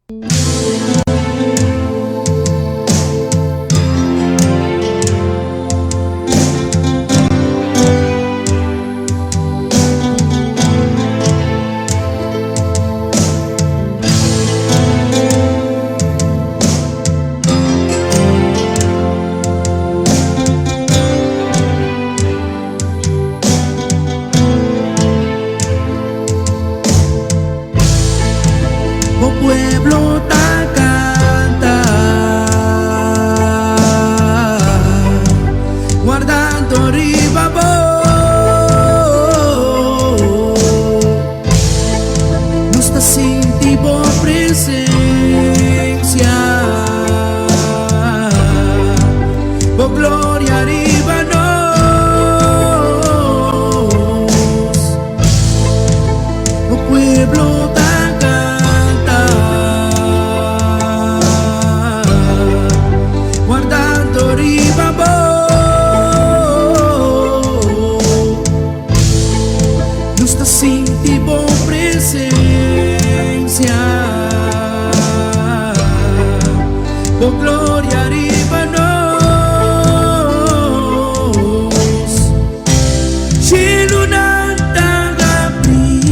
Bo pueblo ta canta, wardando riba bo. Nos ta sinti bo presencia, bo gloria riba nos. Bo pueblo ta canta, wardando riba bo. Nos ta sinti bo presencia, bo gloria riba nos. Shelunan ta habri,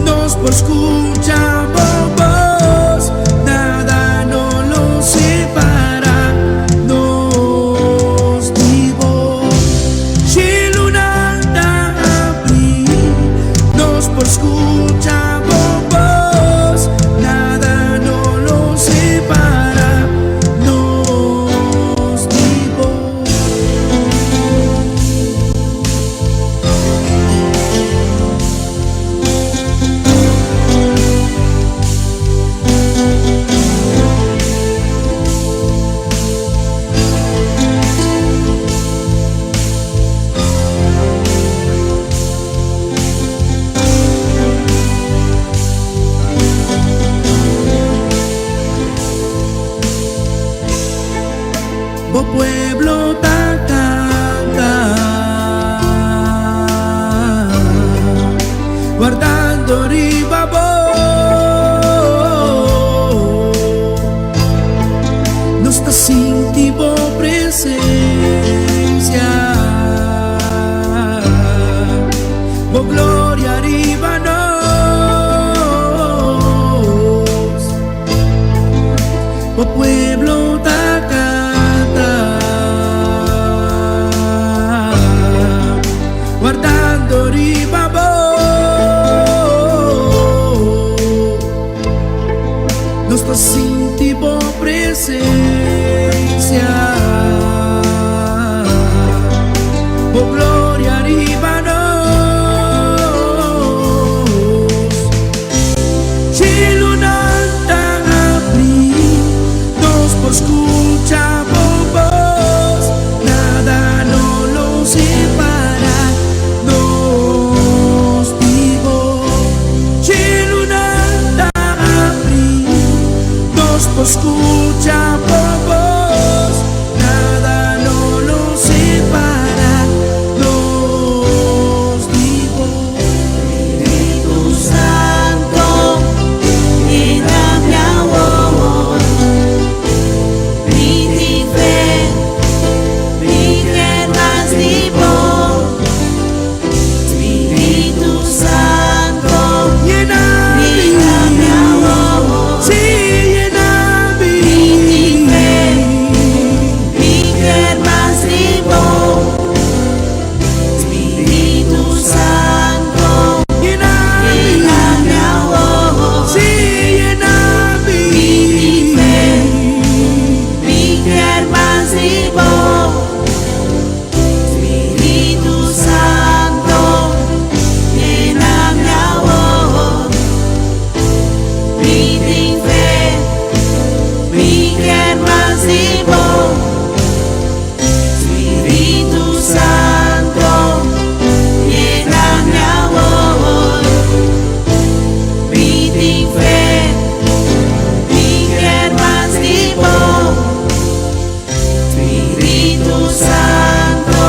nos por scucha bo bos, nada no lo separa nos di bo. Shelunan ta habri, nos por scucha bo bos, nada no lo separa nos di bo. Bo pueblo ta canta, wardando riba bo. Nos ta sinti bo presencia, bo gloria riba nos. Bo pueblo ta canta, wardando riba bo. Nos ta sinti bo presencia, bo gloria riba nos. Shelunan ta habri, nos por scucha bo bos, nada no lo separa nos di bo. Shelunan ta habri, nos por scucha bo bos, nada no lo separa nos di bo. Spiritu Santo, yena mi awor. Mi tin fe, mi kier mas di bo. Spiritu Santo, Yena mi, yena mi awor. sí, yena mi. Mi tin fe, mi kier mas di bo. Spiritu Santo, Yena mi, yena mi awor. sí, yena mi. Mi tin fe, mi kier mas di bo. Spiritu Santo, yena mi awor. Mi tin fe, mi kier mas di bo. Spiritu Santo, yena mi awor. Mi tin fe, mi kier mas di bo. Spiritu Santo,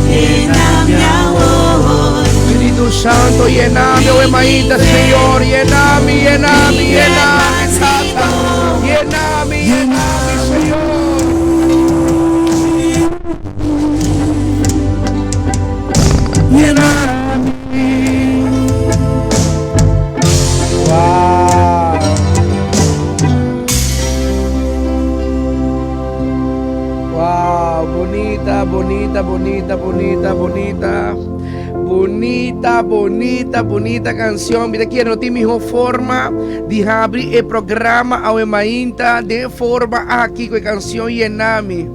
yena mi awor. Spiritu Santo, yena mi, awe mainta, Señor, yena mi, yena mi, yena mi. Bunita, bunita, bunita, bunita, bunita. Bunita, bunita, bunita canción. Mi ta kere no tin miho forma di habri e programa awe mainta den forma aki ku e canción Yena Mi.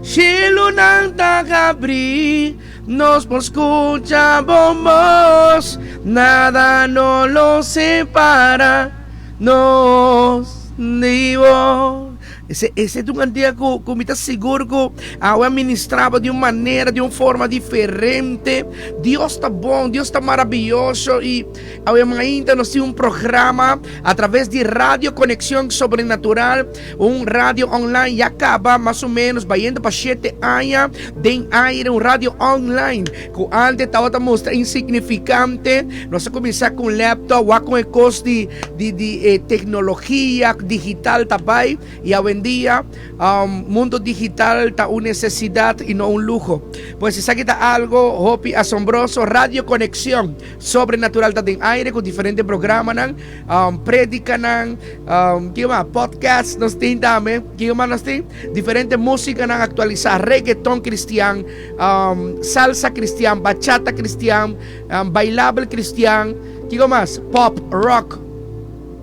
Shelunan ta habri, nos por scucha bo bos, nada no lo separa nos di bo. Ese ese ta un kantia ku ku mi ta sigur ku awe a ministrá bo di un manera, di un forma diferente. Dios ta bon, Dios ta maraviyoso i awe mainta nos tin un programa a traves di Radio Conexión Sobrenatural, un radio online ya kaba mas o menos bayendo pa shete aña den aire, un radio online ku antes tabata mustra insignifikante. Nos a kuminsá ku un laptop, wak kon e kos di di di e teknologia digital ta bai i awendia mundo digital ta un nesesidat i no un luho. Pues esaki ta algo hopi asombroso. Radio Conexion Sobrenatural ta den aire ku diferente programanan, predikanan, kiko mas? Podcast nos tin tambe. Kiko mas nos tin? Diferente musikanan aktualisá, reggaeton kristian, salsa kristian, bachata kristian, bailabel kristian. Kiko mas? Pop, rock,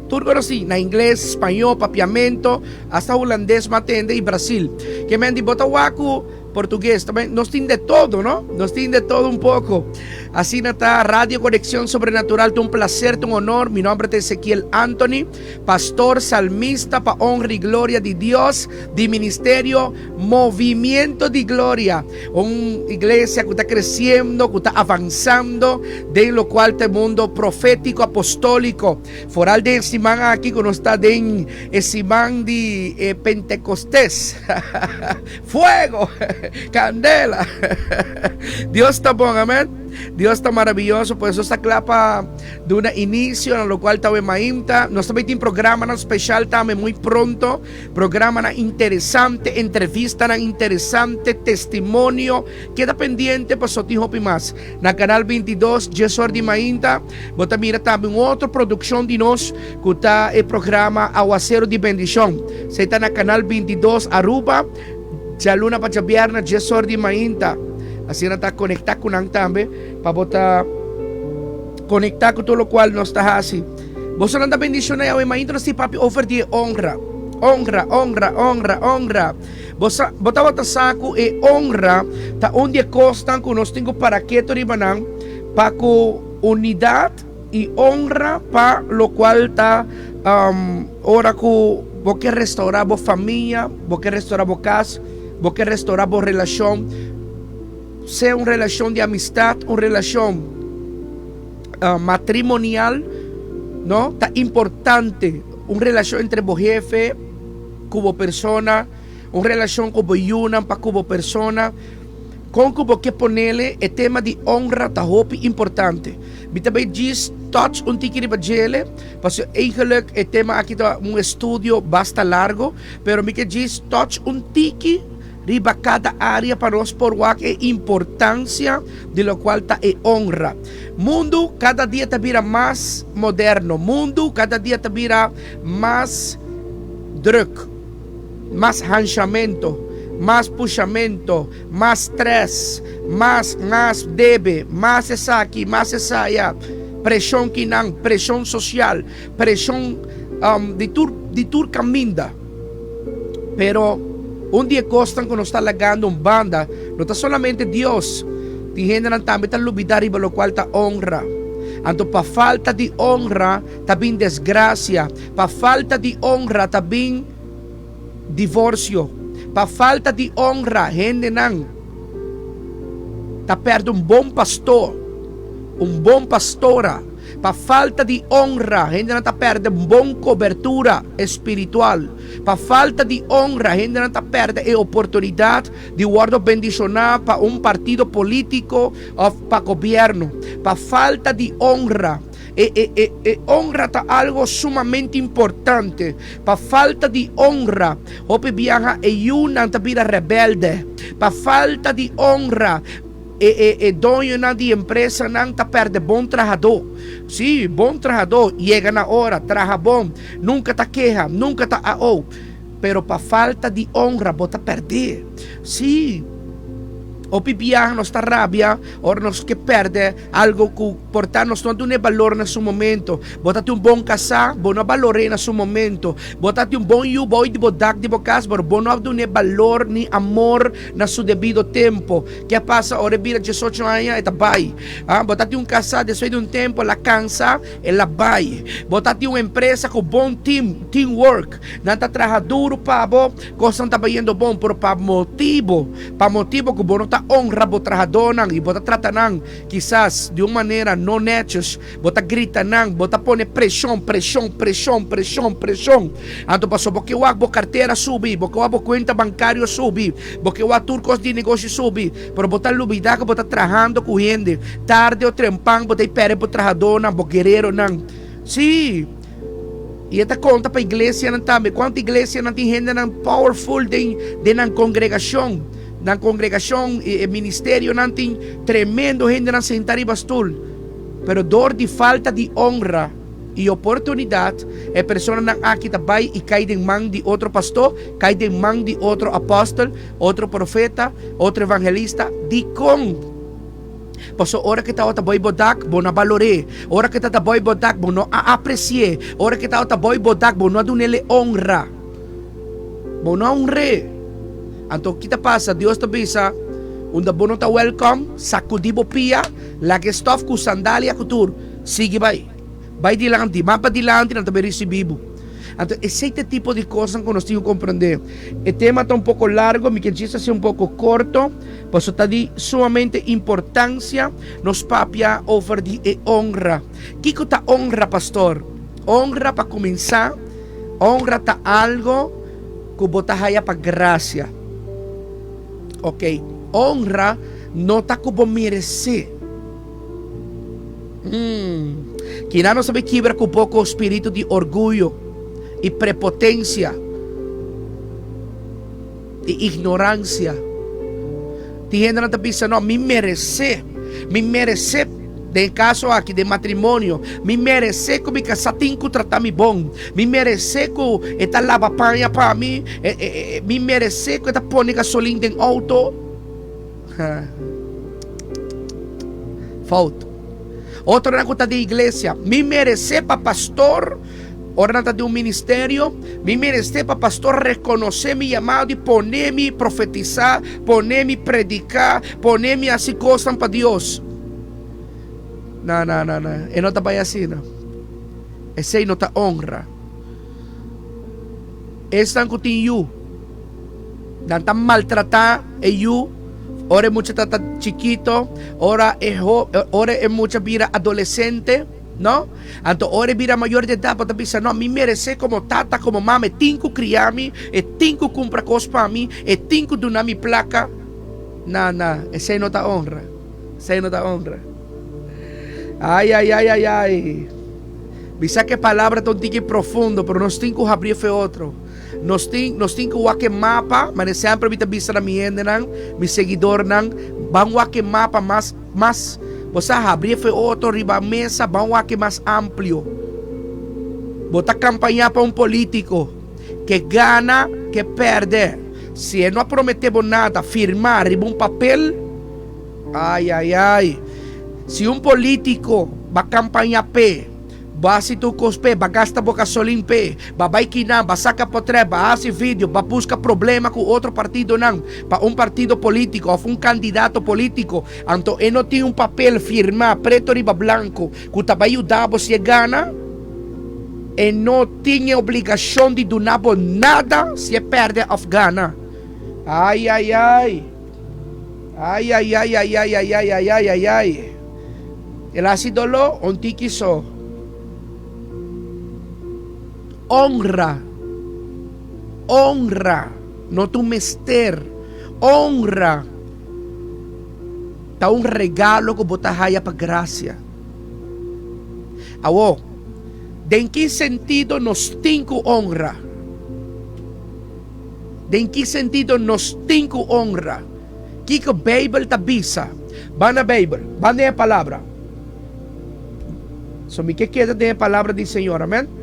tur konosí na ingles, spañó, papiamento, hasta hulandes m'a tende i Brasil. Ke men di bo ta wak ku portugues tambe. Nos tin de todo, no? Nos tin de todo un poko. Asina ta Radio Conexión Sobrenatural, ta un placer, ta un honor. Mi nomber ta Ezequiel Anthony, pastor, salmista pa honra i gloria di Dios, di Ministerio Movimiento di Gloria. Un iglesia ku ta kresiendo, ku ta avansando den lokual ta e mundo profétiko apostóliko. Foral den e siman aki ku nos ta den e siman di e Pentekostes. Fuego! Kandela! Dios ta bon, amen. Dios ta maraviyoso, pues nos ta kla pa duna inisio na lokual ta awe mainta. Nos ta bai tin programanan speshal tambe muy pronto. Programanan interesante, entrevistanan interesante, testimonio. Keda pendiente paso tin hopi mas. Na Canal 22, djes or di mainta, bo ta mira tambe un otro produccion di nos cu ta e programa Awacero di Bendicion. Esey ta na Canal 22 Aruba, djaluna pa djabierna, djes or di mainta. Asina ta conecta cu nan tambe pa bo ta conecta cu tur locual nos ta haci. Bosonan ta bendiciona Yahweh mainta nos tin papia over di e honra. Honra, honra, honra, honra. Bo sa, bo tabata sa ku e honra ta un di e kosnan ku nos tin ku para keto riba nan pa ku unidat i honra pa lokual ta ora ku bo ke restaurá bo famia, bo ke restaurá bo kas, bo ke restaurá bo relashon, sea un relashon di amistat, un relashon. Matrimonial no ta importante un relacion entre bo hefe cu bo persona, un relacion cu bo yunan pa cu bo persona. Con cu bo ke ponele e tema di honra ta hopi importante. Mi ta bay djis touch un tiki riba djele pasobra eigenlijk e tema aki ta un estudio basta largo, pero mi ke djis touch un tiki riba kada área pa nos por wak e importansia di lokual ta e honra. Mundu kada dia ta bira mas moderno, mundu kada dia ta bira mas druk, mas hanshamento, mas pushamento, mas stress, mas, mas debe, mas esaki, mas esaya, preshon kinan, preshon sosial, preshon di tur di tur kaminda. Pero un di e kosnan ku nos ta lagando un banda no ta solamente Dios. Tin hendenan tambe ta lubidá riba lokual ta onra. Anto pa falta di onra ta bin desgrasia, pa falta di onra ta bin divorsio, pa falta di onra hendenan ta pèrdè un bon pastor, un bon pastora. Pa falta di onra, hendenan ta pèrdè bon kobertura espiritual. Pa falta di onra, hendenan ta pèrdè e oportunidat di wòrdu bendishoná pa un partido polítiko òf pa gobièrnu. Pa falta di onra, e e e e onra ta algo sumamente importante. Pa falta di onra, hopi biaha e yunan ta bira rebelde. Pa falta di onra, E e e doñonan di empresanan ta pèrdè bon trahadó. Sí, bon trahadó, yega na ora, traha bon, nunka ta keha, nunka ta ao. Pero pa falta di honra bo ta pèrdè. Sí. Hopi biaha nos ta rabia ora nos ke pèrdè algu ku por ta nos no a dun'é balor na su momento. Bo ta tin un bon kasá, bo no a balor'é na su momento. Bo ta tin un bon yu bou di bo dak di bo kas, pero bo no a dun'é balor ni amor na su debido tempu. Ke a pasa ora e bira diesocho aña? E ta bai. Bo ta tin un kasá, despues di un tempu el a kansa, el a bai. Bo ta tin un empresa ku bon team, teamwork, nan ta traha duru pa bo. Kosnan ta bayendo bon, pero pa motibu, pa motibu ku bo no ta honra bo trahadónan i bo ta trata nan kisas di un manera no nètjes, bo ta grita nan, bo ta pone preshon, preshon, preshon, preshon, preshon. Anto pasobra bo ke wak bo kartera subi, bo ke wak bo kuenta bankario subi, bo ke wak tur kos di negoshi subi, pero bo ta lubidá ku bo ta trahando ku hende. Tarde o trempan bo ta i pèrdè bo trahadónan, bo guereronan. Sí! I e ta konta pa iglesianan tambe. Kuantu iglesianan tin hendenan powerful den den nan kongregashon? Nan kongregashon i e ministerionan tin tremendo hendenan sentá riba stul. Pero dor di falta di onra i oportunidat, e personanan aki ta bai i kai den man di otro pastó, kai den man di otro apòstel, otro profeta, otro evangelista. Dikon? Paso ora ke tabata boi bo dak, bo no a balor'é. Ora ke tabata boi bo dak, bo no a apresi'é. Ora ke tabata boi bo dak, bo no a dun'é honra. Bo no a honr'é. Anto ki ta pasa? Dios ta bisa, Unda bo no ta wèlkòm, sakudí bo pia, laga e stòf ku sandalia ku tur, sigui bai. Bai dilanti, mas padilanti nan ta bai risibí bo. Anto esei ta e tipo di kosnan ku nos tin ku komprendé. E tema ta un poko largo, mi ke djis hasi un poko korto, pasobra ta di sumamente importansia nos papia over di e honra. Kiko ta honra, pastor? Honra pa kuminsá, honra ta algo ku bo ta haya pa grasia. Oke, honra no ta ku bo meresé. Hmm. Kina nos sabe kibra ku poko spiritu di orguyo i prepotensia i ignoransia. Tin hendenan ta bisa, no, mi meresé, mi meresé, den e kaso aki, den matrimonio, mi meresé ku mi kasá tin ku trata mi bon, mi meresé ku e ta laba paña pa mi, mi meresé ku e ta pone gasolin den outo. Fout. Otronan ku ta di iglesia, mi meresé pa pastor, ora nan ta di un ministerio, mi meresé pa pastor rekonosé mi yamado i pone mi profetisá, pone mi prediká, pone mi hasi kosnan pa Dios. Na, na, na, na, e no ta bai asina. Esei no ta honra. Esnan ku tin yu. Nan ta maltratá e yu ora e mucha ta ta chikito, ora e ho, ora e mucha bira adolesente, no? Anto ora e bira mayor di edat bo ta bisa, no, mi meresé komo tata, komo mama, e tin ku kria mi, e tin ku kumpra kos pa mi, e tin ku duna mi plaka. Na, na, esei no ta honra. Esei no ta honra. Ai, ai, ai, ai, ai. Mi sa ku e palabra ta un tiki profundo, pero nos tin ku habri efe otro. Nos tin, nos tin ku wak e mapa, manera semper mi ta bisa na mi hendenan, mi seguidornan, ban wak e mapa mas, mas, bo sa, habri efe otro riba mesa, ban wak e mas amplio. Bo ta kampañá pa un polítiko, ke gana, ke pèrdè. Si e no a prometé bo nada, firmá riba un papel, ai, ai, ai. Si un polítiko ba kampañá p'e, Bo hasi tur kos p'e, ba gasta bo gasolin p'e, ba bai kinan, ba saka potrèt, ba hasi video, ba buska problema ku otro partidonan pa un partido polítiko òf un kandidato polítiko, anto e no tin un papel firmá preto riba blanko ku ta bai yuda bo si e gana, e no tin e obligashon di duna bo nada si e pèrdè òf gana. Ai ai ai! Ai ai ai ai ai ai ai ai ai ai ai! El a hasi doló un tiki so. Honra, honra no ta un mester. Honra ta un regalo ku bo ta haya pa grasia. Awor, den ki sentido nos tin ku honra? Den ki sentido nos tin ku honra? Kiko Beibel ta bisa? Ban na Beibel, ban den e Palabra. So mi ke keda den e Palabra di Señor, amen.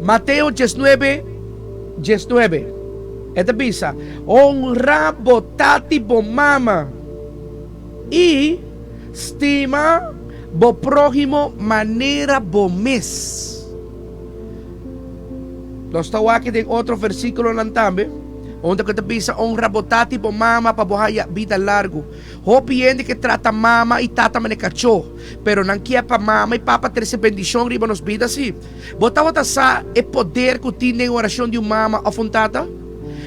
Mateo diesnuebe, diesnuebe. E ta bisa, Honra bo tata i bo mama, i stima bo próhimo manera bo mes. Nos ta wak den otro versíkulonan tambe, unda ku ta bisa honra bo tata i bo mama pa bo haya bida largu. Hopi hende ke trata mama i tata manera kachó, pero nan kier pa mama i papa trese bendishon riba nos bida sí. Bo tabata sa e poder ku tin den orashon di un mama òf un tata?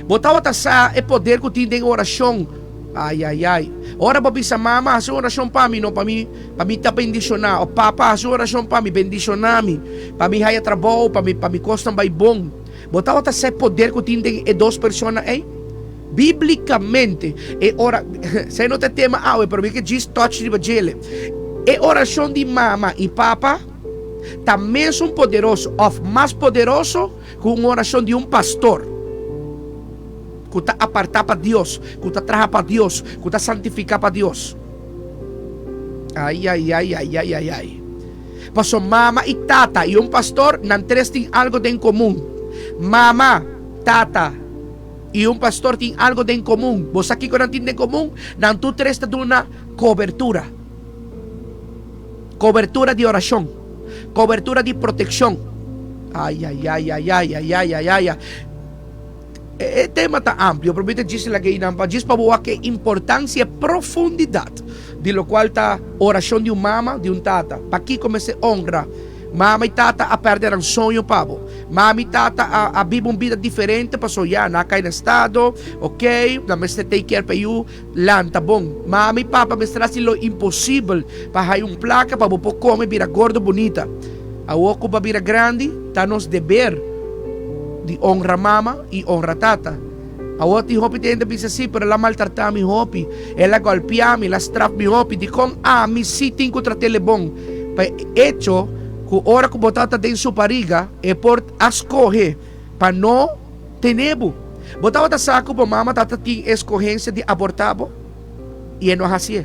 Bo tabata sa e poder ku tin den orashon? Ai ai ai. Ora bo bisa mama hasi un orashon pa mi, no pa mi pa mi ta bendishoná òf papa hasi un orashon pa mi, bendishoná mi, pa mi haya trabou, pa mi pa mi kosnan bai bon. Bo tabata sa e poder ku tin den e dos persona ei? Bíblikamente e ora esei no ta e tema awe pero mi ke djis touch riba djele. E orashon di mama i papa ta mesun poderoso òf mas poderoso ku un orashon di un pastor. Ku ta apartá pa Dios, ku ta traha pa Dios, ku ta santifiká pa Dios. Ai, ai, ai, ai, ai, ai, ai. Paso mama i tata i un pastor, nan tres tin algo den komun. Mama, tata i un pastor tin algo den komun. Bo sa kiko nan tin den komun? Nan tur tres ta duna kobertura. Kobertura di orashon. Kobertura di protekshon. Ai, ai, ai, ai, ai, ai, ai, ai, ai. E tema ta amplio, pero mi ta djis laga einan pa djis pa bo wak e importancia e profundidad di locual ta oracion di un mama, di un tata. Pakico mester honra? Mama y tata a perde nan soño pa bo. Mama y tata a a biba un bida diferente pasobra ya nan a cay na estado, ok, nan mester take care pa e yu lanta bon. Mama y papa mester haci lo imposibel pa haya un placa pa bo por come bira gordo bunita. Awor ku bo a bira grandi, ta nos deber di honra mama i honra tata. Awor tin hopi hende ta bisa si, pero el a maltratá mi hopi, el a gòlpiá mi, el a straf mi hopi. Dikon ami sí tin ku trat'é bon? Pa e echo ku ora ku bo tabata den su pariga, e por a skohe pa no tene bo. Bo tabata sa ku bo mama tabata tin e skohensia di abortá bo? I e no a hasié.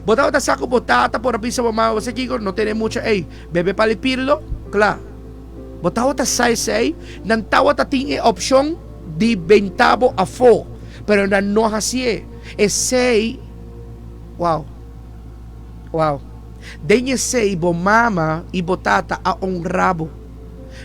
Bo tabata sa ku bo tata por a bisa bo mama, Bo sa kiko? No tene mucha ei. Bebe pali pirlo? Kla. Bo tawata sa esei? Nan tawata tin e opshon di benta bo afó, pero nan no hasié. Esei, wow, wow. Den esei bo mama i bo tata a honra bo.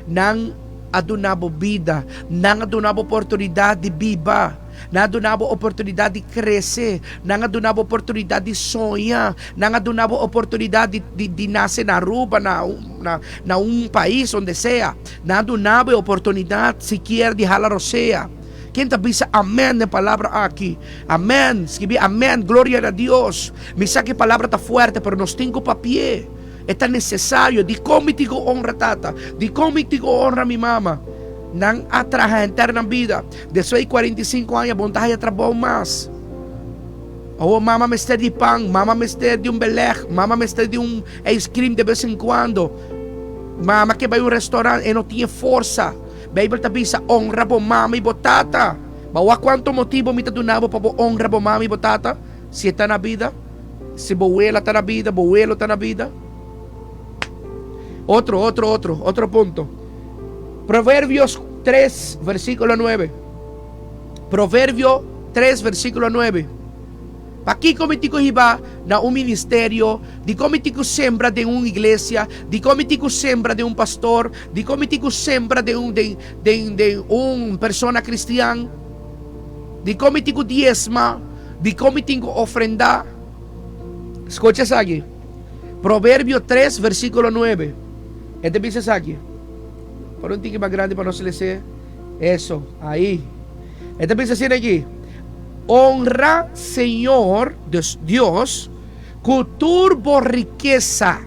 Nan a duna bo bida. Nan a duna bo oportunidat di biba. Nan a duna bo oportunidat di krese. Nan a duna bo oportunidat di soña. Nan a duna bo oportunidat di di di nase na Aruba, na na na un pais, donde sea. Nan a duna bo e oportunidat sikier di hala rosea. Ken ta bisa amen den palabra aki? Amen! Skibi amen, gloria na Dios. Mi sa ku e palabra ta fuerte, pero nos tin ku papi'é. E ta nesesario. Dikon mi tin ku honra tata? Dikon mi tin ku honra mi mama? Nan a traha henter nan bida. Despues di 45 aña bo no ta haya trabou mas. Awor mama mester di pan, mama mester di un beleg, mama mester di un ice cream de bes en cuando. Mama ke bai un restaurant, e no tin e forsa. Bijbel ta bisa, honra bo mama i bo tata. Bo wak cuanto motibo mi ta duna bo pa bo honra bo mama i bo tata? Si e ta na bida, si bo wela ta na bida, bo welo ta na bida. Otro, otro, otro, otro punto. Proverbios 3, versículo 9. Proverbio 3, versículo 9. Pakiko mi tin ku hiba na un ministerio? Dikon mi tin ku sembra den un iglesia? Dikon mi tin ku sembra den un pastor? Dikon mi tin ku sembra den un, den, den, den un persona kristian? Dikon mi tin ku diesma? Dikon mi tin ku ofrendá? Skucha esaki. Proverbio 3, versículo 9. E ta bisa esaki. Pon un tiki mas grandi pa nos lese. Eso, ahí. E ta bisa asina aki, Honra Señor, dus Dios, ku tur bo rikesa,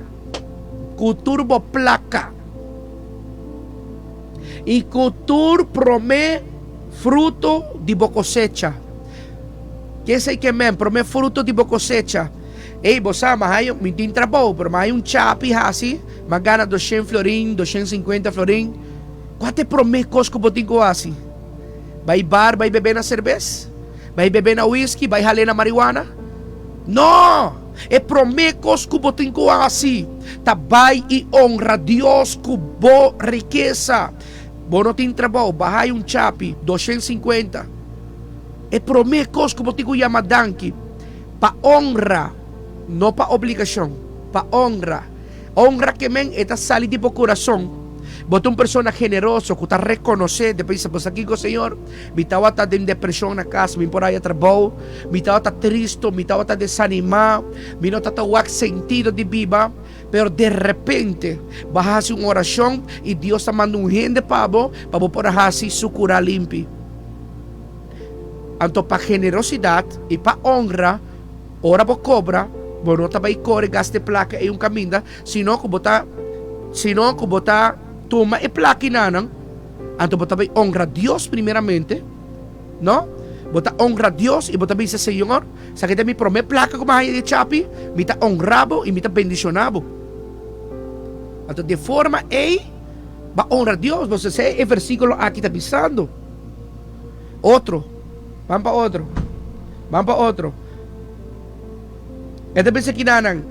ku tur bo plaka, i ku tur promé fruto di bo kosecha. Ke esei ke men, promé fruto di bo kosecha? Ey, bo sa, mi haña, mi tin trabou, pero mi haña un chapi hasi, mi a gana doshen florin, doshen sinkuenta florin. Kua ta e promé kos ku bo tin ku hasi? Bai bar bai bebe na serbes? Bai bebe na whisky? Bai hal'é na marihuana? No! E promé kos ku bo tin ku hasi ta bai i honra Dios ku bo rikesa. Bo no tin trabou, baha un chapi, 250. E promé kos ku bo tin ku yama danki, pa honra, no pa obligashon, pa honra. Honra ke men e ta sali di bo kurason. Bo ta un persona generoso ku ta rekonosé, despues bisa, Bo sa kiko, Señor? Mi tabata den depreshon na kas, mi por haya trabou, mi tabata tristu, mi tabata desanimá, mi no tabata wak sentido di biba. Pero derepente bo a hasi un orashon i Dios ta manda un hende pa bo pa bo por a hasi su kurá limpi. Anto pa generosidat i pa onra, ora bo kobra, bo no ta bai kore gasta e plaka ei un kaminda, sino ku bo ta sino ku bo ta tuma e plakinanan, anto bo ta bai onra Dios primeramente, no? Bo ta onra Dios i bo ta bisa, Señor, esaki ta mi promé plaka ku mi a haña di e chapi, mi ta onra bo i mi ta bendishoná bo. Anto di e forma ei, bo a onra Dios. Bo sa e versíkulo aki ta bisando. Otro. Ban pa otro. Ban pa otro. E ta bisa kinanan,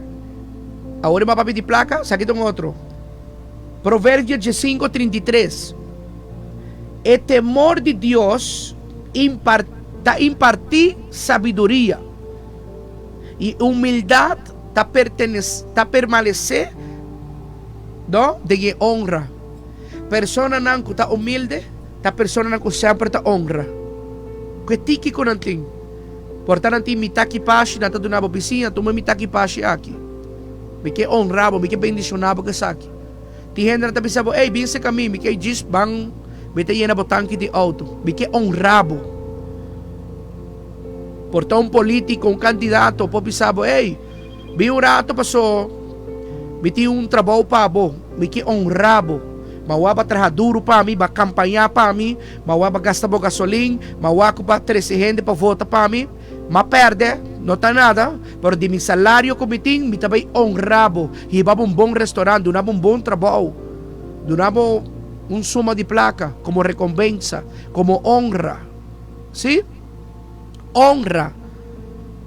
Awor e mapa pidi plaka, esaki ta un otro. Proverbio diesinco 33. E temor di Dios ta impartí sabiduria, i humildat ta ta permanesé no den e honra. Personanan ku ta humilde ta personanan ku semper ta honra. Ku e tiki ku nan tin. Por ta nan tin mitá ki pashi, nan ta duna bo bisiña, tuma e mitá ki pashi aki. Mi ke honra bo, mi ke bendishoná bo ku esaki. Tin hendenan ta bisa bo, Ey, bin serka mi, mi ke djis ban, mi ta yena bo tanki di outo. Mi ke honra bo. Por ta un polítiko, un kandidato por bisa bo, Ey, bin un rato paso mi tin un trabou pa bo, mi ke honra bo. Ma wak ba traha duru pa mi, ba kampañá pa mi, ma wak ba gasta bo gasolin, ma wak ku ba trese hende pa vota pa mi. M'a pèrdè, no ta nada, pero di mi salario ku mi tin, mi ta bai honra bo, hiba bo un bon restorant, duna bo un bon trabou, duna bo un suma di plaka komo rekompensa, komo honra. Sí, honra.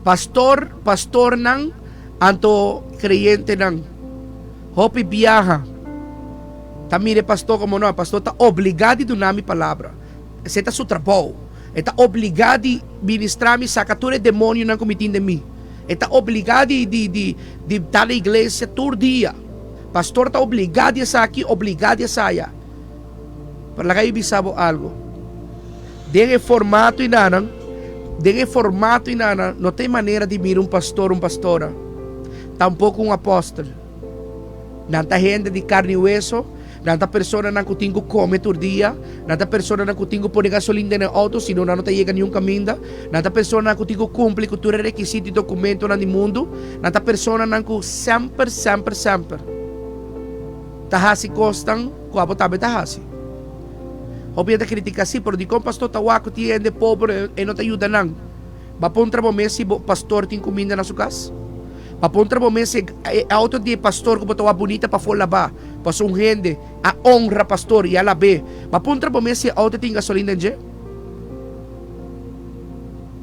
Pastor, pastornan, anto kreyentenan. Hopi biaha ta mira e pastor komo no, e pastor ta obligá di duna mi palabra. Esei ta su trabou. E ta obligá di ministrá mi, saka tur e demonionan ku mi tin den mi. E ta obligá di di di di ta na iglesia tur dia. Pastor ta obligá di esaki, obligá di esaya. Pero laga mi bisa bo algu. Den e formato inanan, den e formato inanan no ta e manera di mira un pastor, un pastora, tampoko un apòstel. Nan ta hende di karni i weso, nan ta personanan ku tin ku kome tur dia, nan ta personanan ku tin ku pone gasolin den nan outo, sino nan no ta yega niun kaminda, nan ta personanan ku tin ku kumpli ku tur e rekisito i dokumentonan di mundu, nan ta personanan ku semper, semper, semper ta hasi kosnan ku abo tambe ta hasi. Hopi hende ta kritika si, pero dikon pastor ta wak ku tin hende pober e no ta yuda nan? Bo a puntra bo mes si bo pastor tin kuminda na su kas? Bo a puntra bo mes si e auto di e pastor ku bo ta wak bunita pafó labá, pasobra un hende a honra pastor i a lab'é? Bo a puntra bo mes si e auto tin gasolin den dje?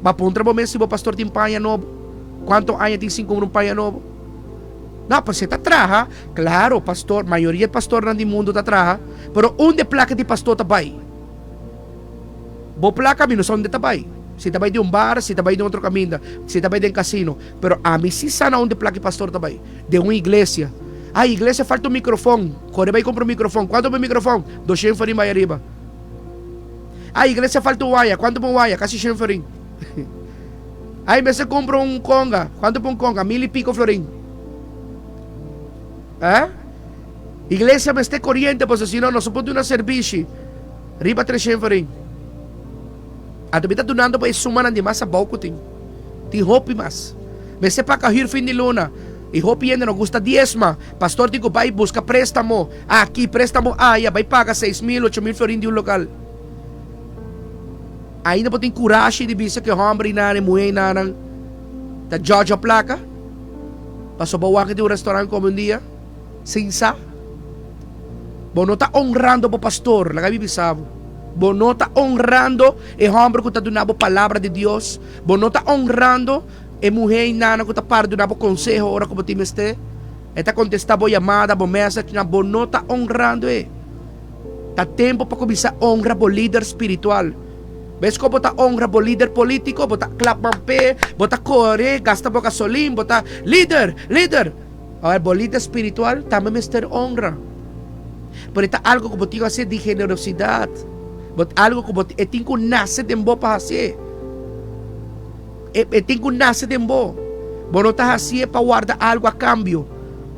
Bo a puntra bo mes si bo pastor tin paña nobo? Kuantu aña tin sin kumpra un paña nobo? No, pero si e ta traha, klaro, pastor, mayoria di pastornan di mundu ta traha, pero unda e plaka di pastor ta bai? Bo plaka mi no sa unda ta bai. Si ta bai den un bar, si ta bai den otro kaminda, si ta bai den kasino. Pero ami si sa na unda e plaka e pastor ta bai. Den un iglesia. Ay, iglesia falta un mikrofon. Kore bai kumpra un mikrofon. Kuantu pa un mikrofon? Doshen forin bai ariba. Ay, iglesia falta un waya. Kuantu pa un waya? Kasi shen forin. Ay, mester kumpra un konga. Kuantu pa un konga? Mil i piko florin. Eh? Iglesia mester koriente pasobra si no, no sa por duna serbishi. Riba treshen florin. Anto mi ta dunando bo e sumanan di mas abou ku tin. Tin hopi mas. Mester paga hür fin di luna. I hopi hende no gusta diesma. Pastor tin ku bai buska préstamo aki, préstamo aya, bai paga 6000, 8000 florin di un lokal. Ainda bo tin kurashi di bisa ku e hòmber einan, e muhé einanan ta djòdjò plaka? Pasobra bo wak di un restaurant kome un dia sin sa? Bo no ta honrando bo pastor, laga mi bisa bo. Bo no ta honrando e homber ku ta duna bo palabra di Dios. Bo no ta honrando e muhé i nana ku ta para duna bo konseho ora ku bo tin mester. E ta kontestá bo yamada, bo message, nan. Bo no ta honrando e. Ta tempu pa kuminsá honra bo lider spiritual. Bes kon bo ta honra bo lider polítiko, bo ta klap man p'e, bo ta kore, gasta bo gasolin, bo ta, Lider! Lider! Awor, bo lider spiritual tambe mester honra. Pero e ta algu ku bo tin ku hasi di generosidat. Bo algu ku bo e tin ku nase den bo pa hasié. E e tin ku nase den bo. Bo no ta hasié pa warda algu a kambio.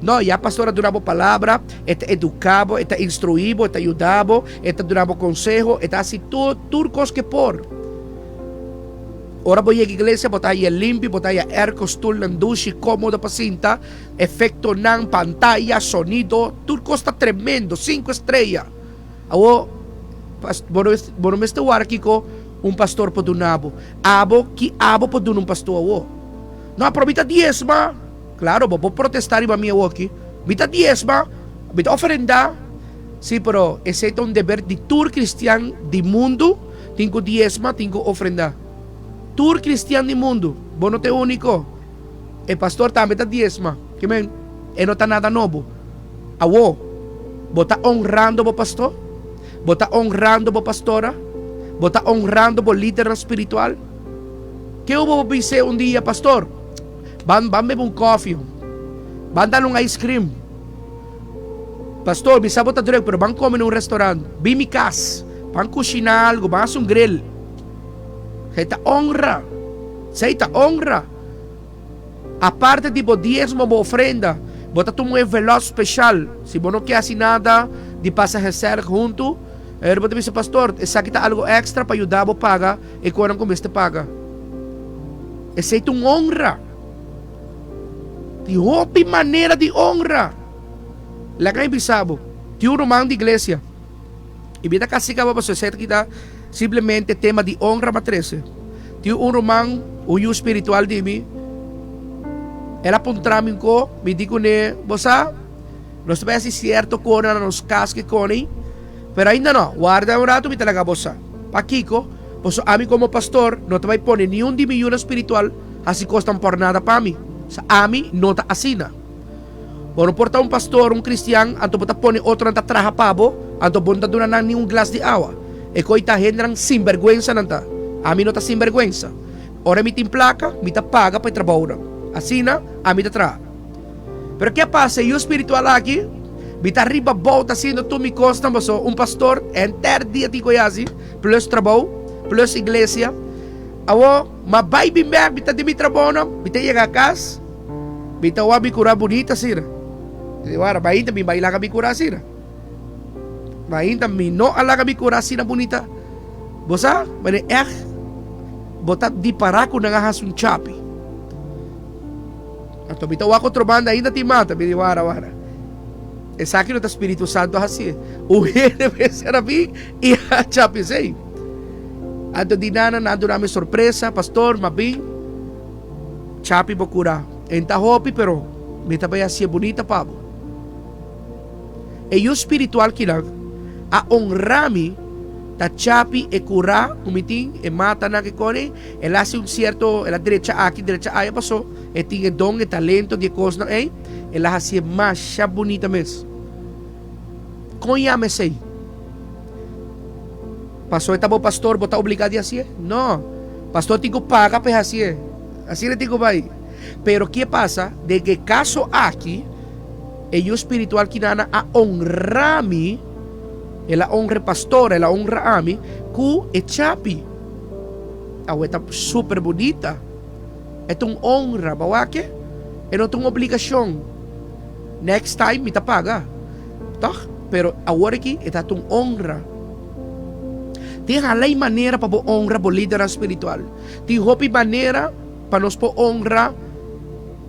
No, ya pastor a duna bo palabra, e ta eduká bo, e ta instruí bo, e ta yuda bo, e ta duna bo konseho, e ta hasi tur tur kos ku e por. Ora bo yega iglesia bo ta haya limpi, bo ta haya airco, stulnan dushi, komodo pa sinta, efektonan, pantaya, sonido, tur kos ta tremendo, sinku estreya. Awor, bo no bo no mester wara kiko un pastor por duna bo. Abo, ki abo por duna un pastor awor? No, pero mi ta diesma. Klaro, bo por protestá riba mi awoki. Mi ta diesma, mi ta ofrendá. Sí, pero esei ta un deber di tur kristian di mundu, tin ku diesma, tin ku ofrendá. Tur kristian di mundu, bo no ta e úniko. E pastor tambe ta diesma. Ke men, e no ta nada nobo. Awor, bo ta onrando bo pastor? Bo ta onrando bo pastora? Bo ta onrando bo lidernan spiritual? Ke bo por bis'é un dia, Pastor, Ban ban bebe un koffie. Ban dal un ice cream. Pastor, mi sa bo ta druk, pero ban come na un restaurant. Bin mi cas. Ban cushina algo, ban haci un grill. Esey ta honra. Esey ta honra. Aparte di bo diezmo, bo ofrenda, bo ta tuma un envelop special. Si bo no ke haci nada di pasa gezellig hunto, e bo ta bisa, Pastor, esaki ta algo extra pa yuda bo paga e konan ku mester paga. Esei ta un honra. Tin hopi manera di honra. Laga mi bisa bo, tin un ruman di iglesia, i mi ta kasi kaba pasobra esei ta kita simplemente tema di honra m'a trese. Tin un ruman, un yu spiritual di mi, el a puntra mi un ko, mi di kuné, Bo sa, nos ta bai hasi sierto kona na nos kas ke koni, pero ainda no, warda un ratu mi ta laga bo sa. Pakiko? Pasobra ami komo pastor no ta bai pone niun di mi yunan spiritual hasi kosnan por nada pa mi. Sa ami no ta asina. Bo no por ta un pastor, un kristian, anto bo ta pone otronan ta traha pa bo, anto bo no ta duna nan ni un glas di awa. E koi ta hendenan sinbergwensa nan ta. Ami no ta sinbergwensa. Ora mi tin plaka, mi ta paga pa e trabounan. Asina ami ta traha. Pero ke pasa e yu spiritual aki? Mi ta riba bou ta haciendo tur mi cosnan paso un pastor henter dia tin cu e haci plus trabou plus iglesia. Awo ma bay bin bek mi ta di mi trabounan mi ta yega cas mi ta wak mi cura bunita asina. Mi di wara mainta mi bay laga mi cura asina. Mainta mi no a laga mi cura asina bunita. Bo sa manera echt bo ta dipara cu nan a haci un chapi. Anto mi ta wak otro banda ainda tin mata. Mi di wara wara. Esaki no ta Spiritu Santo a hasié. Un hende mester a bin i a chapi esei. Anto di nana nan a duna mi sorpresa, Pastor, m'a bin chapi bo kura. E ta hopi pero mi ta bai hasié bunita pa bo. E yu spiritual kinan a honra mi ta chapi e kura ku mi tin, e matanan ku e kore, el a hasi un sierto, el a drecha aki, drecha aya paso e tin e don, e talento di e kosnan ei, el a hasié masha bunita mes. Kon yama esei? Paso e ta bo pastor, bo ta obligá di hasié? No, pastor tin ku paga pa e hasié, asina e tin ku bai. Pero ke pasa den e kaso aki? E yu spiritual kinana a honra mi, el a honra e pastor, el a honra ami ku e chapi. Awe ta super bunita. E ta un honra, bo wak e? E no ta un obligashon. Next time mi ta paga, tòg? Pero awor aki e ta un honra. Tin halai manera pa bo honra bo lidernan spiritual. Tin hopi manera pa nos por honra.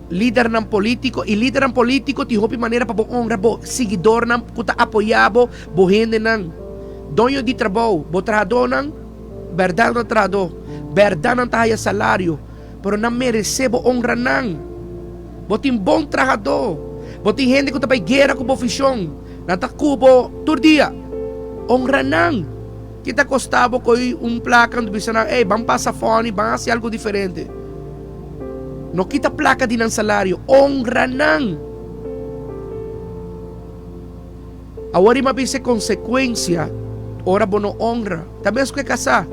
Lidernan polítiko i lidernan polítiko tin hopi manera pa bo honra bo siguidornan ku ta apoyá bo, bo hendenan. Doño di trabou, bo trahadónan bèrdat nan ta trahadó, bèrdat nan ta haya salario, pero nan meresé bo honra nan. Bo tin bon trahadó, bo tin hende ku ta bai guera ku bo vishon, nan ta ku bo tur dia. Honra nan. Ki ta kosta bo ko'i un plaka anto bisa nan, ey, ban pasa fòni, ban hasi algu diferente. No kita plaka di nan salario, honra nan. Awor i m'a bisa e konsekuensia ora bo no honra. Ta mes ku e kasá.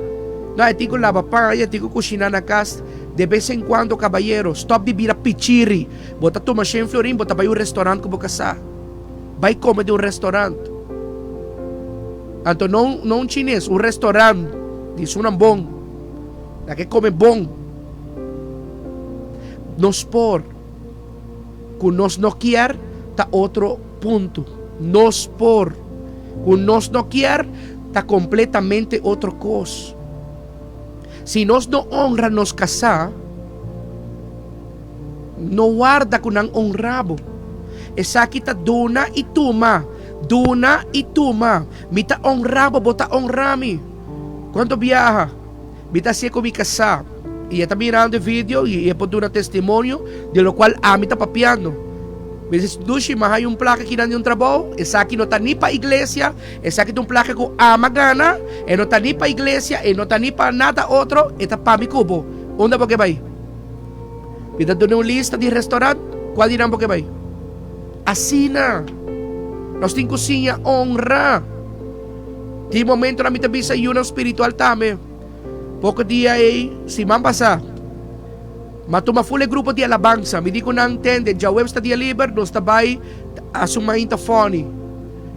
No, e tin ku laba paña, e tin ku kushiná na kas. De bes en kuando, kabayero, stòp di bira pichiri. Bo ta tuma shen florin, bo ta bai un restorant ku bo kasá. Bai kome den un restorant. Anto no, no un chines, un restorant di esunnan bon. Na ke kome bon. Nos por. Ku nos no kier ta otro punto. Nos por. Ku nos no kier ta kompletamente otro kos. Si nos no honra nos kasá, no warda ku nan honra bo. Esaki ta duna i tuma, duna i tuma. Mi ta honra bo, bo ta honra mi. Kuantu biaha mi ta hasié ku mi kasá i e ta mirando e video i e por duna testimonio di lokual ami ta papiando. Mi dice, Dushi, mi a haña un plaka kinan di un trabou, esaki no ta ni pa iglesia, esaki ta un plaka ku ama gana, e no ta ni pa iglesia, e no ta ni pa nada otro, e ta pa mi ku bo. Unda bo ke bai? Mi ta duna un lista di restaurant, kual di nan bo ke bai? Asina, nos tin ku siña honra. Tin momentonan mi ta bisa yunan spiritual tambe. Poko dia ei, siman pasá, m'a tuma ful e grupo di alabansa. Mi di ku nan, Tende, djaweps ta dia liber, nos ta bai hasi un mainta funny.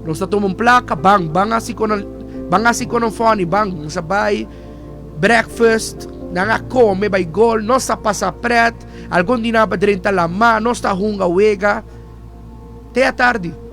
Nos ta tuma un plaka, ban, ban hasi konan, ban hasi konan funny, ban. Nos a bai breakfast, nan a kome, bai gol, nos a pasa pret, algun di nan a drenta lamá, nos ta hunga wega te atardi.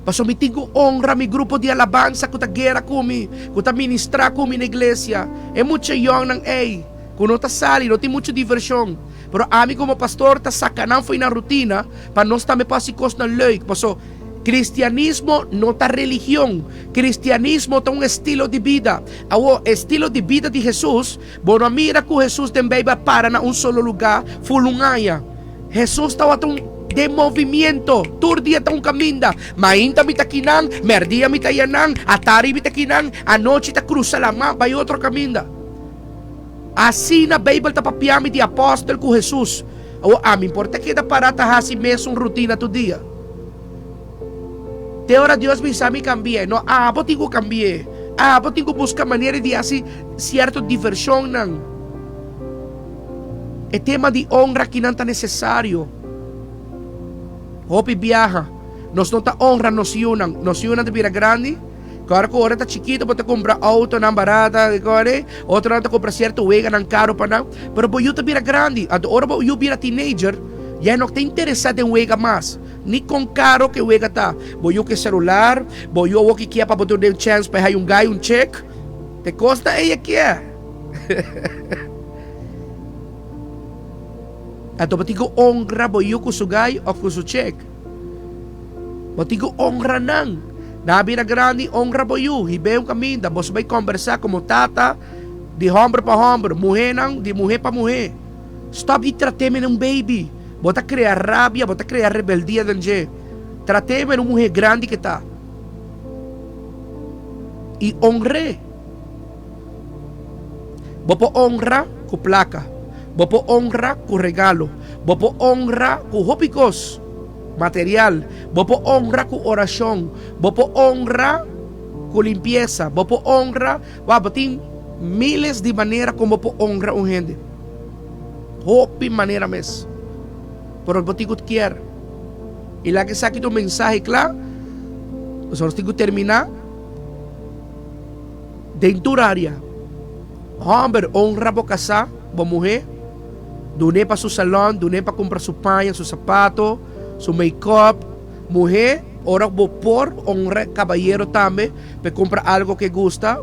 Pasobra mi tin ku honra mi grupo di alabansa ku ta guera ku mi, ku ta ministrá ku mi na iglesia. E mucha yòngnan ei ku no ta sali, no tin muchu divershon. Pero ami komo pastor ta saka nan fo'i nan rutina pa nos tambe por hasi kosnan leuk. Pasobra kristianismo no ta religion. Kristianismo ta un estilo di bida. Awor, estilo di bida di Hesus, bo no a mira ku Hesus den Beibel a para na un solo lugá ful un aña. Hesus tabata un den movimiento, tur dia ta un caminda. Mainta mi ta kinan, merdia mi ta yanan, atari mi ta kinan, anochi ta cruza lama bay otro caminda. Asina Bijbel ta papia mi di apostel cu Hesus. Awor ami por ta keda para ta haci mesun rutina tur dia? Te ora Dios bisa mi cambi'e, no abo tin cu cambi'e. Abo tin cu busca manera di haci cierto diversionnan. E tema di honra kinan ta nesesario. Hopi biaha, nos no ta honra nos yunan. Nos yunan ta bira grandi, ku ora ku ora ta chikitu bo ta kumpra outonan barata, otronan ta kumpra sierto weganan karu pa nan, pero bo yu ta bira grandi. Anto ora bo yu bira teenager, ya e no ta interesá den wega mas, ni kon karo ku e wega ta. Bo yu ke selular, bo yu awoki kia pa bo duna un chèns pa e haña un gai, un chek. Te kos ta ey e kia. Anto bo tin ku honra bo yu ku su gai òf ku su chek. Bo tin ku honra nan. Nan a bira grandi, honra bo yu. Hib'é un kaminda. Boso bai kòmbersá komo tata di hòmber pa hòmber, muhénan di muhé pa muhé. Stòp di trat'é mene un beibi. Bo ta krea rabia, bo ta krea rebeldia den dje. Trat'é mene un muhé grandi ke ta. I honr'é. Bo por honra ku plaka. Bo por honra ku regalo. Bo por honra ku hopi kos material. Bo por honra ku orashon. Bo por honra ku limpiesa. Bo por honra, wou, bo tin miles di manera kon bo por honra un hende. Hopi manera mes. Pero bo tin ku kier. I laga esaki ta un mensahe kla. Pasobra nos tin ku terminá. Den tur área. Hòmber, honra bo kasá, bo muhé. Dun'é pa su salòn, dun'é pa kumpra su paña, su sapato, su make-up. Muhé, ora bo por, honra e kabayero tambe pa e kumpra algu ku e gusta.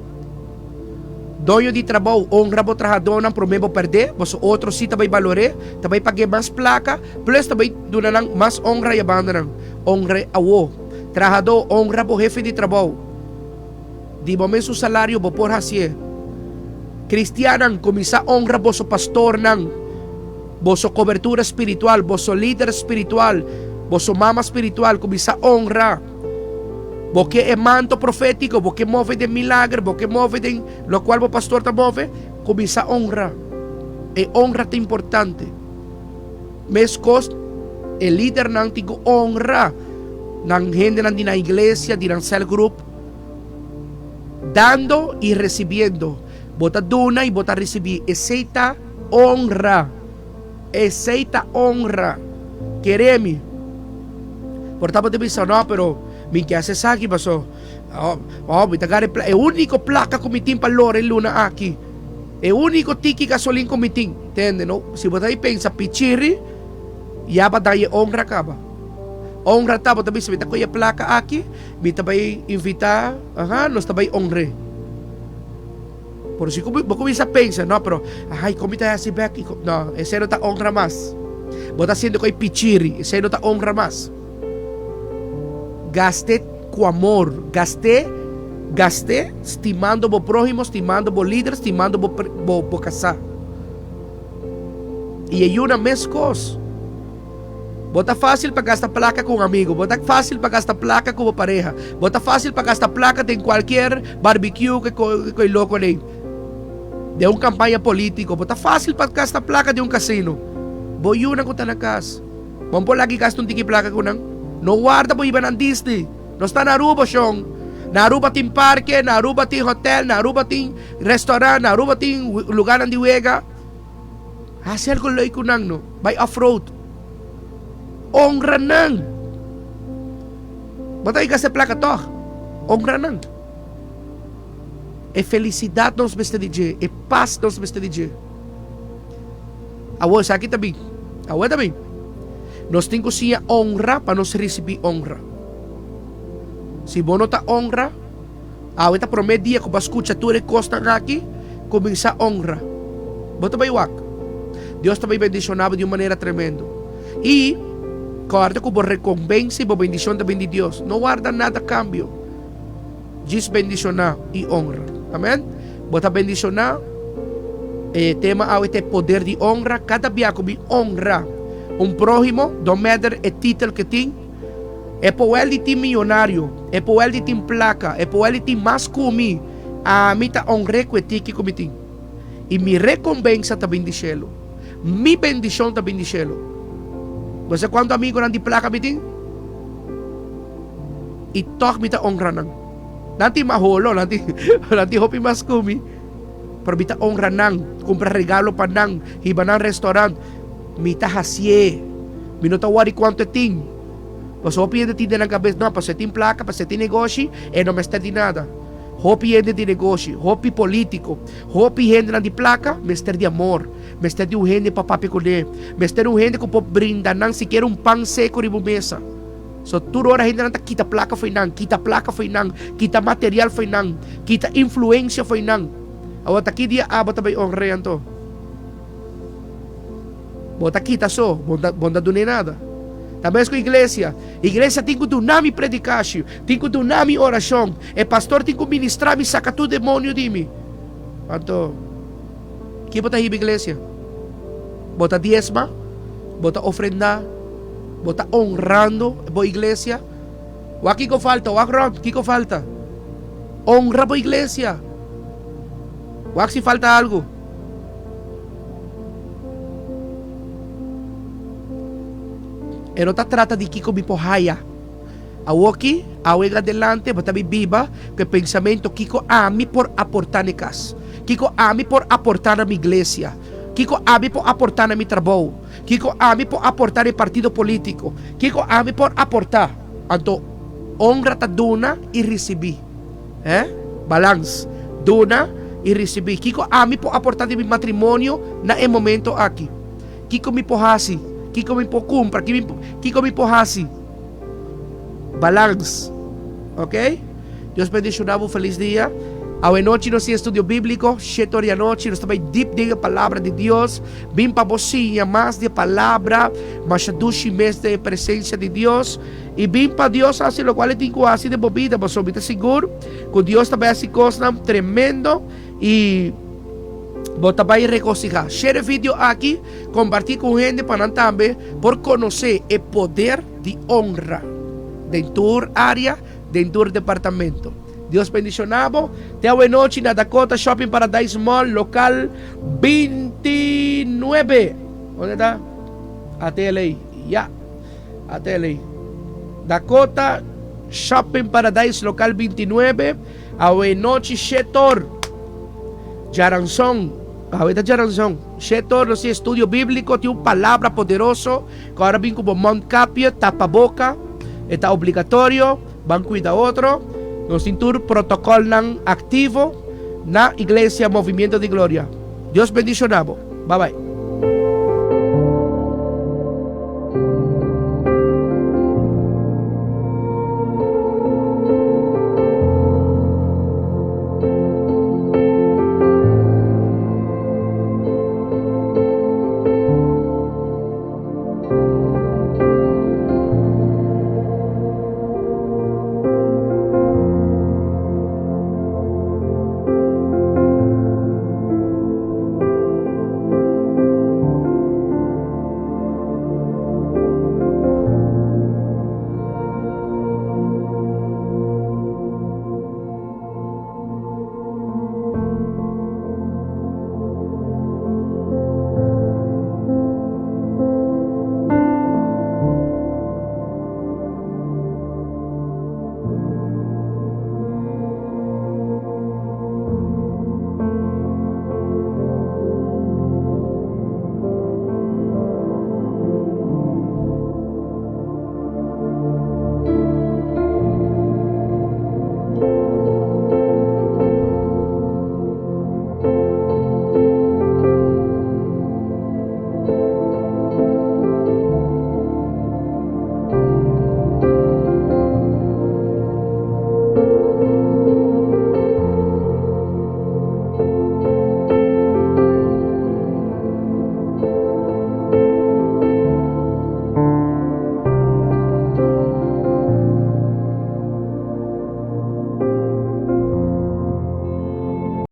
Doño di trabou, honra bo trahadónan promé bo pèrdé, pasobra otro sí ta bai balor'é, ta bai pag'é mas plaka, plus ta bai duna nan mas honra i a banda nan. Honr'é awó. Trahadó, honra bo hefe di trabou. Di bo mesun salario bo por hacié. Cristiannan, cuminsa honra boso pastornan, boso cobertura spiritual, boso lider spiritual, boso mama spiritual, cuminsa honra. Bo ke e manto profetico, bo ke move den milager, bo ke move den locual bo pastor ta move, cuminsa honra. E honra ta importante. Mescos, e lidernan tin cu honra nan hendenan di nan iglesia, di nan cell group. Dando i resibiendo. Bo ta duna i bo ta risibí. Esei ta honra. Esei ta honra. Kere mi. Por ta bo ta bisa, no, pero mi ke hasi esaki paso oh, mi ta gara e e úniko plaka ku mi tin pa lora e luna aki. E úniko tiki gasolin ku mi tin. Tende, no? Si bo ta pensa pichiri, ya bo a daña e honra kaba. Honra ta, bo ta bisa, mi ta kohe e plaka aki, mi ta bai invitá, aha, nos ta bai honr'é. Por si bo kuminsá pensa, no, pero, ay, kon mi ta hasi bèk? No, esei no ta honra mas. Bo ta hasiendo ku e pichiri, esei no ta honra mas. Gast'é ku amor, gast'é, gast'é stimando bo próhimo, stimando bo lider, stimando bo, bo, bo kasá. I e yunan meskos. Bo ta fásil pa gasta plaka ku un amigu, bo ta fásil pa gasta plaka ku bo pareha, bo ta fásil pa gasta plaka den kualkier barbikiu ku e loko den, den un kampaña polítiko, bo ta fásil pa gasta plaka den un kasino. Bo yunan ku ta na kas, bo por laki gasta un tiki plaka ku nan? No warda bo hiba nan Disney. Nos ta na Aruba, shon. Na Aruba tin parke, na Aruba tin hotel, na Aruba tin restaurant, na Aruba tin lugarnan di wega. Hasi algo leuk ku nan no. Bai off road. Honra nan. Bo ta gasta e plaka tog. Honra nan. E felisidat nos mester di dje. E pas nos mester di dje. Awor esaki ta bin. Awor ta bin. Nos tin ku siña honra pa nos risibí honra. Si bo no ta honra. Awe ta promé dia ku bo a skucha tur e kosnan aki, kuminsá onra. Bo ta bai wak. Dios ta bai bendishoná bo di un manera tremendo. I, kòrda ku bo rekompensa i bo bendishon ta bin di Dios. No warda nada kambio. Djis bendishoná i onra. Amèn. Bo ta bendishoná. E tema awe ta e poder di onra. Kada bia ku mi onra un próhimo, don't matter e titel ku e tin, E poel di tin miyonario, e poel di tin plaka, e poel di tin mas ku mi, ami ta honr'é ku e tiki ku mi tin. I mi rekompensa ta bin di shelu. Mi bendishon ta bin di shelu. Bo sa kuantu amigonan di plaka mi tin? I tòg mi ta honra nan. Nan tin mas holo, nan tin, nan tin hopi mas ku mi, pero mi ta honra nan, kumpra regalo pa nan, hiba nan restaurant. Mi ta hasié. Mi no ta wòri kuantu e tin. Pasobra hopi hende tin den nan kabes, no, pasobra e tin plaka, pasobra e tin negoshi, e no mester di nada. Hopi hende di negoshi, hopi polítiko, hopi hendenan di plaka mester di amor, mester di un hende pa papia kuné, mester di un hende ku por brinda nan sikiera un pan seku riba un mesa. So tur ora hendenan ta kita plaka fo'i nan, kita plaka fo'i nan, kita material fo'i nan, kita influensia fo'i nan. Awor ta ki dia abo ta bai honr'é anto? Bo ta kita so, bo ta, bo ta dun'é nada. Ta mes ku iglesia. Iglesia tin ku duna mi predikashi, tin ku duna mi orashon, e pastor tin ku ministrá mi saka tur demonio di mi. Anto, ki bo ta hiba iglesia? Bo ta diesma? Bo ta ofrendá? Bo ta honrando bo iglesia? Wak kiko falta, wak rònt, kiko falta? Honra bo iglesia. Wak si falta algu. E no ta trata di kiko mi por haya. Awoki, awe en adelante, bo ta bin biba ku e pensamentu kiko ami por aportá na e kas, kiko ami por aportá na mi iglesia, kiko ami por aportá na mi trabou, kiko ami por aportá na e partido polítiko, kiko ami por aportá. Anto, honra ta duna i risibí. Eh? Balans. Duna i risibí. Kiko ami por aportá di mi matrimonio na e momento aki? Kiko mi por hasi? Kiko mi por kumpra? Kiko mi por hasi? Balans. Ok? Dios bendishoná bo. Felis dia. Awe nochi nos tin estudio bíbliko, shete ora di anochi. Nos ta bai dip den e Palabra di Dios. Bin pa bo siña mas di e Palabra. Masha dushi mes den e presensia di Dios. I bin pa Dios hasi lokual e tin ku hasi den bo bida, pasobra mi ta sigur ku Dios ta bai hasi kosnan tremendo i bo ta bai regosihá. Share e video aki, kompartí ku un hende pa nan tambe por konosé e poder di honra den tur área, den tur departamento. Dios bendishoná bo. Te awenochi na Dakota Shopping Paradise Mall, lokal 29. Unda ta? ATLA. Ya. Atele. Dakota Shopping Paradise local 29 awe nochi shetor. Djaranson, awe ta djaranson, shetor nos tin estudio bíbliko, tin un palabra poderoso ku ora bin ku bo mondkapje, tapaboka, e ta obligatorio, ban kuida otro, nos tin tur protokolnan aktivo na Iglesia Movimiento di Gloria. Dios bendishona bo. Bye bye.